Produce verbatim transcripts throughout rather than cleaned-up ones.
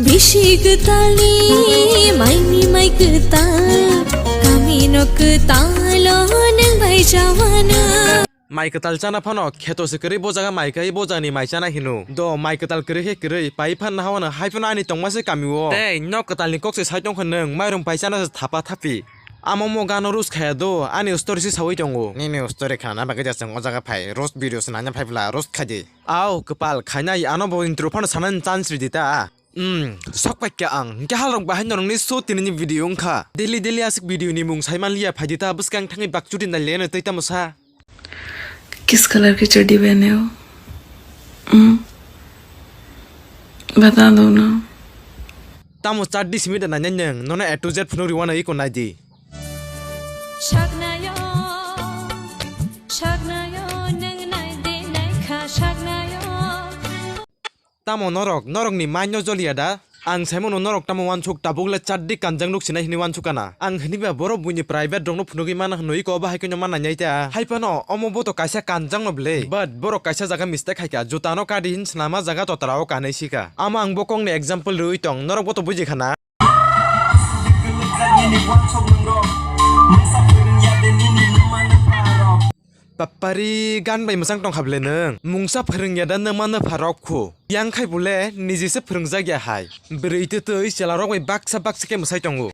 Bisi kwtalni maini mai kwtal, kamino kwtalo nwng bai jawana. Mai kwtal chana phano kheto se kwrwi bo jaga mai kai bo jani mai chana hino. Do mai kwtal kwrwi khe kwrwi pai phan nahawano hai phano ani tongma se kamio. Tei nok kwtalni kok se sai tongkha nwng mairum pai chana se thapa thapi. Amo mo gano roast khaya do ani story se sawi tongo. Nini story khana bagwi jasung o jaga phai roast video se nanya phai bla roast khaidi. Au kwpal khainai ano bo intro phano sanani chance ridi ta. Hmm, sok paikya ang. Hingke halrok bahai norokni so tinini video wngkha. Daily daily aswk video ni mung saiman liya phaidi ta bwskang thangwi bakchuri nai leno tei tamo sa. किस कलर की चड्डी पहने हो? हम्म? बता दो ना। Tamo chaddi simi da nai nang nono A to Z phunuk riwana iko naidi. Saknayo, saknayo, nwng nai de nai kha saknayo. Tamo norok, norokni mind no joliya da? Ang saimano norok tamo wansuk tabuk le chaddi kanjang nuk sinai hinui wansuk kana. Ang hiniba borok buini private rokno phunugui mana hinui ko bahai kino mana nyai ta. Hai phano omo bo to kaisa kanjang no ble. But borok kaisa jaga mistake hai ka. Juta no kadi hin snama jaga to tara o kanai sika. Amo ang bo kok ni example rui tong. Norok bo to buji khana. Papari gan bai mwchang tong kha bwle nwng. Mungsa phwrwngya da nwng mano pha rok khu. Yang khai bwle niji se phwrwngjak ya hai. Bwrwi twi twi chwla rok bai baksa baksa khe mwsai tongo.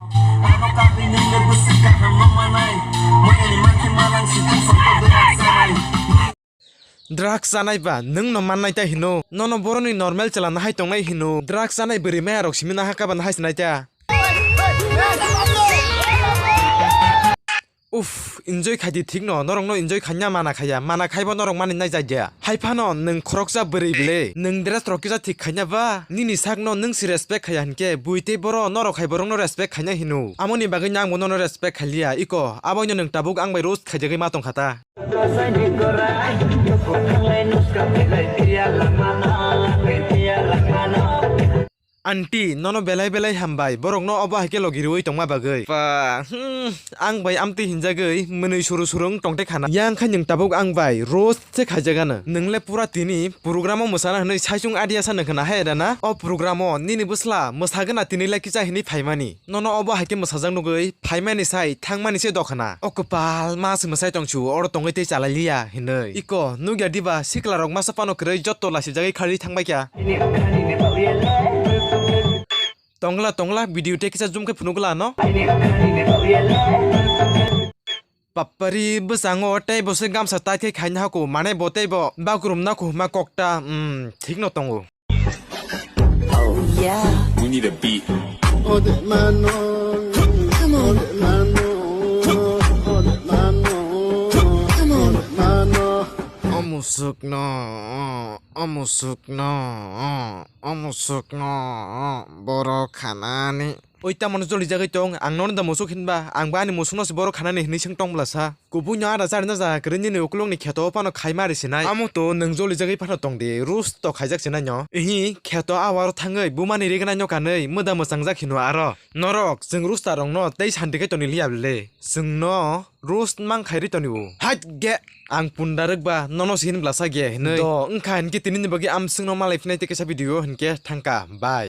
Drugs chanai ba nwng no mannai ta hino. Nono boroni normal chwla nahai tongnai hino. Drugs chanai bwrwi maya rok simi naha kaba nahai sinai ta. Uff, enjoy khaidi thikno, norokno enjoy khaina mana khaya, mana khaibo norok mani nai jagya. Hai phano nwng khoroksa bwrwi ble, nwng dress rok kisa thik khaina ba, nini sakno nwng si respect khaya hinkhe, bui tei boro norok hai borokno respect khaina hino. Amoni bagwino angbo nono respect khaliya, iko, aboino nwng tabuk ang bai roast khaijagwi ma tongkha ta. Aunty, nono belai belai hambai, borokno obo hai khe logi rwui tongma bagwi. Pa, hmm, ang bai amtwi hinjagwi mwnwi suru suru wng tongte khana. Yang khai nwng tabuk ang bai roast se khaijagano. Nwng le pura tini program o mwsana hwnwi saichung adia sa nang khna hai da na? O program o nini bwsla mwsagwna tini le kisa hinwi phaimani. Nono obo hai khe mwsajak nugwi phaimani sai thangmani se dokhna. O kwpal ma se mwsai tongsu oro tongwi tei chalai liya hinwi. Iko nugya diba sikla rok masa phano kwrwi jotto lasijagwi kharwi thangbai kha. Tongla tongla video tei kisa zoom khe phunukla no. Papari bwskango tei bo se gamsa tai khe khaina hako mane bo tei bo bakrum na kuhma kokta, um, thik no tongo. Oh yeah. We need a beat. Come on. Come on. Come on. O musukno, o musukno, o musukno, borok khanani. Oi, tamoni jolijagwi tong, ang nono da musuk hinba, ang bo ani musukno se borok khanani hinwi swng tong bwlasa. Kubui no ada chari no jaga kwrwi nini ukulukni kheto o phano khai mari sinai. Amo to nwng jolijagwi phano tong di, roast to khaijak sinai no. Ihi kheto a waro thangwi bumani rignai no kanwi mwda mwchangjak hino aro. Norok, chwng roast rokno tei santi khe toni liya le. Chwngno roast mang khai ri toni o. Hait ge, ang punda rwkba nono se hin bwlasa ge hinwi. Do, wngkha hinkhe tinini bagwi amswkno malai phinai tei kaisa video hinkhe thangka. Bye.